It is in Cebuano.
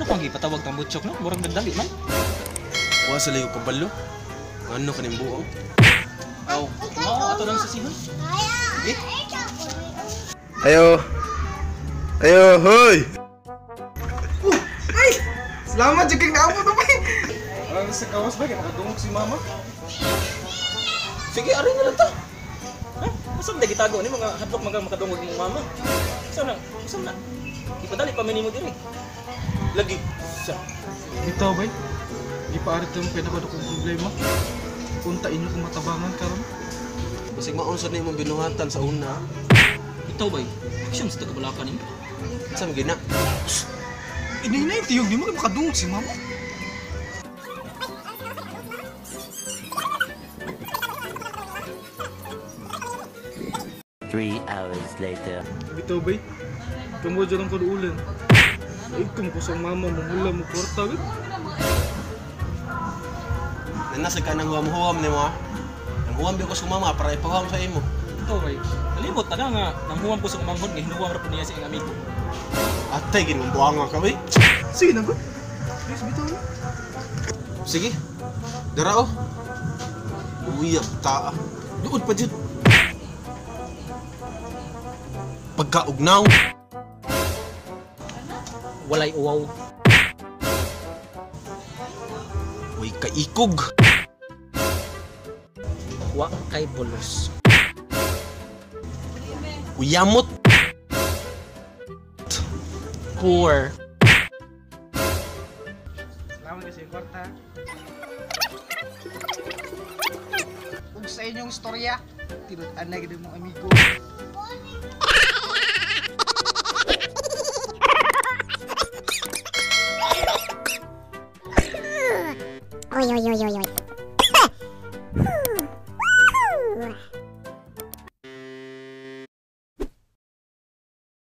Ano pang gipatawag tang butchok, no? Murag nagdali man. Wa sa ligo kabalo. Ano kaning buong? Aw, mao ato lang sa sihon. Sige. Ayo. Ayo, hoy. Ay! Salamat jud kay naamo to bay. Ang sa kawas ba kay makadungog si mama. Sige, ari na lang ta. Ha? Asa man gitago ni mga hadlok mga makadungog imong mama? Asa na? Asa na? Ipadali pa man nimo diri. Lagi. Sa. Bitaw bay. Gipaari to mo kay nako akong problema. Unta inyo kong matabangan karon. Basig maon sa nimo binuhatan sa una. Bitaw bay. Action sa kabalakan nimo. Sa man gina. Inay na tiyog nimo kay makadungog si mama. 3 hours later. Bitaw bay. Kamo dyan ang kaduulan. Ikom ko sa mama mo mula mo kwarta bay. Nana sa kanang huwam-huwam nimo ah. Ang huwam ko sa mama para ipahuwam sa imo. Bitaw bay. Kalimot na nga nanghuwam ko sa manghod nga hinuwam ra pud niya sa iyang amigo. Atay gid mong buanga ka bay. Sige na gud. Please bitaw. Sige. Dara oh. Uyab ta. Duod pa jud. Pagkaugnaw. Walay uwaw. Uy kaikog. Wa kay bulos. Uyamot. Poor. Salamat kasi kwarta. Ug sa inyong istorya, tinud-an na gid mong amigo. Oi, oi, oi, oi, oi.